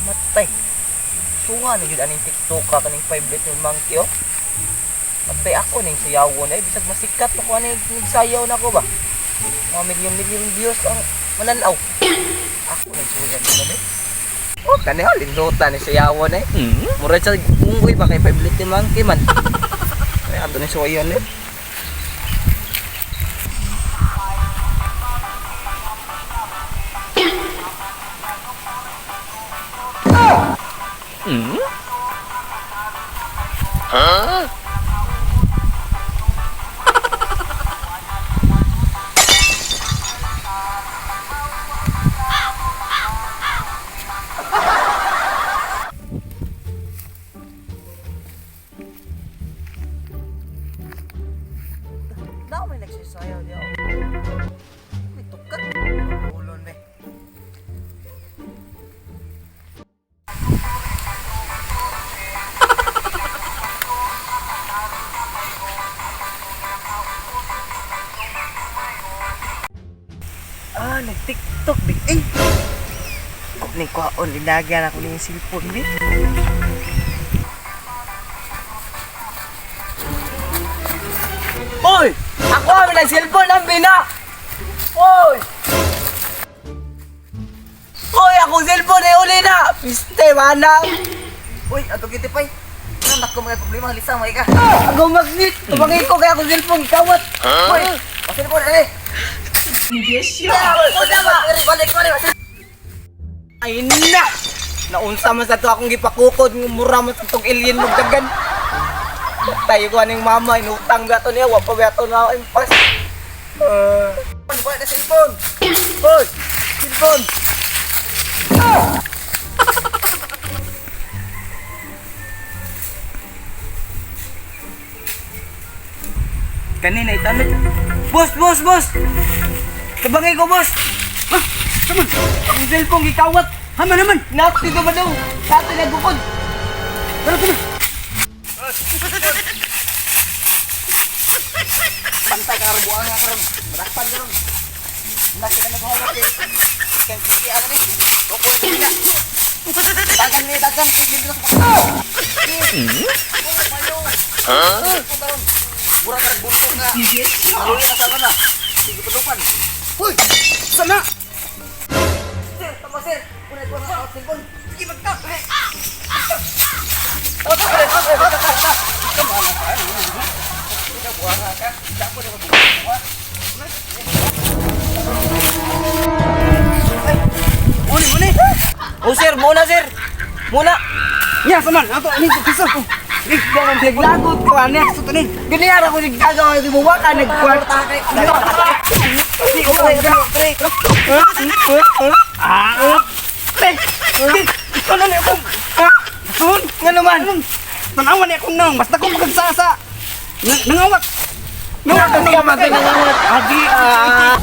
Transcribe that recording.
Matay. Suwa na gyud aning TikTok ka kaning 5 little monkey oh. Matay ako ning sayawon ay bisag masikat pa ko ani nagsayaw na ko ba. Mga milyon-milyon views ang mananaw. Ako ning suwa na ba. Oh, kani oh lindutan ni sayawon eh. Mura sa unggoy ba kay 5 little monkey man. Ay ato ni suwayan eh. Daw may nagsisayaw diya. Oh. May tukat. Ulon be. Ah, nag-TikTok di. Eh. Ko ni kwaon inagyan ako ni cellphone bi. Oy! Ako ang ng cellphone ang bina! Oy! Oy, akong cellphone eh, uli na! Piste, mana! Uy, ato kiti pay. Nang nako mga problema lisa may ka. Ako magnet! Tumangin ko kaya akong cellphone, kawat! Uy, pasin po eh. Balik, balik. Ay na! Naunsa man sa to akong gipakukod, nga mura man sa tong alien magdagan. Tayo ko aning mama, inutang gato niya, wa pa gato na impas. Balik na cellphone. Oy! Cellphone! Kanina itanod. Boss, boss, boss! Tabangay ko, boss! Ah, saman. Ang cellphone gikawat! Hama naman. Nakti ko ba daw? Sa atin nagbukod! Tara, tara. Pantay ka rubuan nga karon. Madakpan karon. Nasi ka naghuwag kay. Kay sige ang ni. Oko ni na. Dagan ni dagan kay dito sa Ha? Mura ka buntot nga. Maluya na sa kana. Sige padupan. Uy, sana. Sir, tama sir. Kunay ko sa cellphone. Sige, magta. Uli, uli. Oh sir, muna sir! Muna! Nya, saman. Ato, ani ko kisa. Naglagot ko ano? Sa tani. Ganyan ako nagkagawa di mo waka nagkwarta. Ah. Ano na akong Sun. nga naman? Tanawan ni akong nang. Basta ko magagsasa. Nangawat. Nangawat ka man nangawat. Adi. Ah.